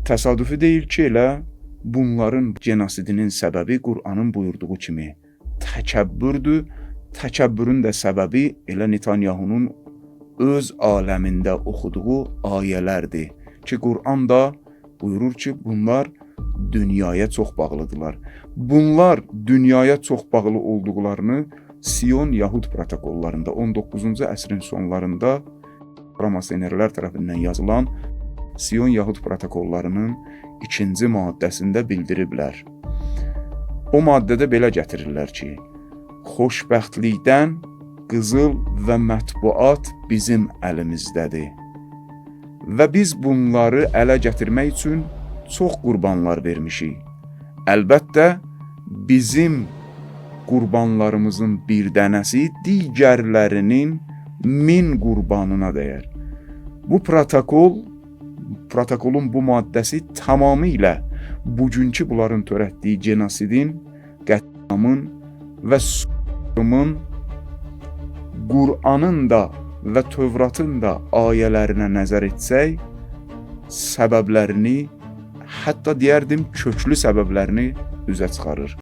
Təsadüfi deyil ki, elə bunların genosidinin səbəbi Qur'anın buyurduğu kimi təkəbbürdür. Təkəbbürün də səbəbi elə Netanyahunun öz aləmində oxuduğu ayələrdir ki, Qur'an da buyurur ki, bunlar dünyaya çox bağlıdırlar. Bunlar dünyaya çox bağlı olduqlarını Sion Yahud protokollarında 19-cu əsrin sonlarında Framasyonerlər tərəfindən yazılan Sion Yahud protokollarının ikinci maddəsində bildiriblər. O maddədə belə gətirirlər ki, xoşbəxtlikdən qızıl və mətbuat bizim əlimizdədir. Və biz bunları ələ gətirmək üçün çox qurbanlar vermişik. Əlbəttə, bizim qurbanlarımızın bir dənəsi digərlərinin 1000 qurbanına dəyər. Bu protokolun bu maddəsi tamamilə bugünkü bunların törətdiyi genosidin, qətliamın və soyqırımın Qur'anın da və Tövratın da ayələrinə nəzər etsək, səbəblərini, hətta deyərdim köklü səbəblərini üzə çıxarır.